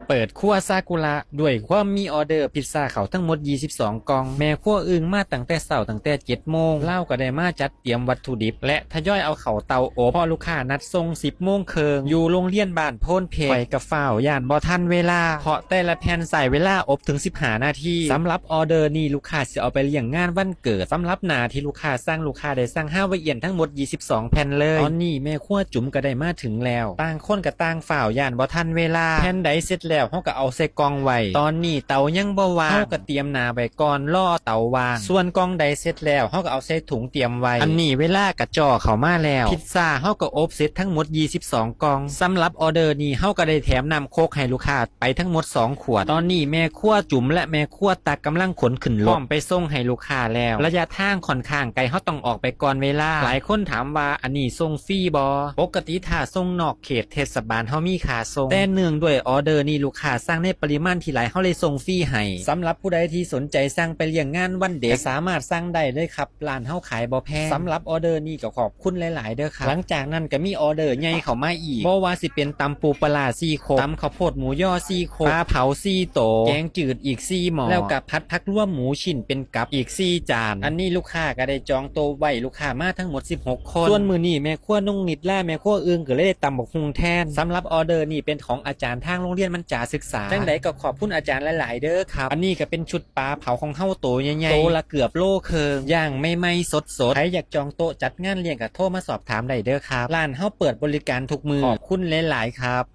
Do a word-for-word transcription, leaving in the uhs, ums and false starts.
เปิดครัวซากุระ ด้วยความมีออเดอร์พิซซ่าเข้าทั้งหมด ยี่สิบสอง กล่อง แม่ครัวอึ้งมาตั้งแต่เช้า ตั้งแต่ เจ็ดโมง ลาวก็ได้มาจัดเตรียมวัตถุดิบ และทยอยเอาเข้าเตาอบ เพราะลูกค้านัดส่ง สิบโมงครึ่ง อยู่โรงเรียนบ้านโพนเพชร ข้อยก็ฟ้าวย้านบ่ทันเวลา เพราะแต่ละแผ่นใช้เวลาอบถึง สิบห้า นาที สำหรับออเดอร์นี้ลูกค้าสิเอาไปเลี้ยงงานวันเกิด สำหรับหน้าที่ลูกค้าสั่ง ลูกค้าได้สั่งฮาวายเอียนทั้งหมด ยี่สิบสอง แผ่นเลย ตอนนี้แม่ครัวจุ๋มก็ได้มาถึงแล้ว ต่างคนก็ต่างฟ้าวย้านบ่ทันเวลา แผ่นใดเสร็จแล้วเฮาก็เอาใส่กล่องไว้ ตอนนี้เตายังบ่ว่าง เฮาก็เตรียมหน้าไว้ก่อน รอเตาว่าง ส่วนกล่องใดเสร็จแล้วเฮาก็เอาใส่ถุงเตรียมไว้ อันนี้เวลาก็จ่อเข้ามาแล้ว พิซซ่าเฮาก็อบเสร็จทั้งหมด ยี่สิบสอง กล่อง สำหรับออเดอร์นี้เฮาก็ได้แถมน้ำโค้กให้ลูกค้าไปทั้งหมด สอง ขวด ตอนนี้แม่ครัวจุ๋มและแม่ครัวตั๊กกำลังขนขึ้นรถ พร้อมไปส่งให้ลูกค้าแล้ว ระยะทางค่อนข้างไกล เฮาต้องออกไปก่อนเวลา หลายคนถามว่าอันนี้ส่งฟรีบ่ ปกติถ้าส่งนอกเขตเทศบาลเฮามีค่าส่ง แต่เนื่องด้วยออเดอร์นี้ลูกค้าสั่งในปริมาณที่หลาย เฮาเลยส่งฟรีให้ สำหรับผู้ใดที่สนใจสั่งไปเลี้ยงงานวันเด็ก ก็สามารถสั่งได้เลยครับ ร้านเฮาขายบ่แพง สำหรับออเดอร์นี้ก็ขอบคุณหลายๆเด้อครับ หลังจากนั้นก็มีออเดอร์ใหญ่เข้ามาอีก บ่ว่าสิเป็นตำปูปลาร้าสี่ครก ตำข้าวโพดหมูยอสี่ครก ปลาเผาสี่โต แกงจืดอีกสี่หม้อ แล้วก็ผัดผักรวมหมูชิ้นเป็นกับอีกสี่จาน อันนี้ลูกค้าก็ได้จองโต๊ะไว้ ลูกค้ามาทั้งหมด สิบหก คน ส่วนมื้อนี้แม่ครัวน้องนิดและแม่ครัวอึ้งก็เลยได้ตำบักหุ่งแทน สำหรับออเดอร์นี้เป็นของอาจารย์ทางโรงเรียนมัญจาศึกษา จั่งใดก็ขอบคุณอาจารย์หลายๆเด้อครับ อันนี้ก็เป็นชุดปลาเผาของเฮาโตใหญ่ๆ โตละเกือบโลครึ่ง ย่างใหม่ๆสดๆ ใครอยากจองโต๊ะจัดงานเลี้ยงก็โทรมาสอบถามได้เด้อครับ ร้านเฮาเปิดบริการทุกมื้อ ขอบคุณหลายๆครับ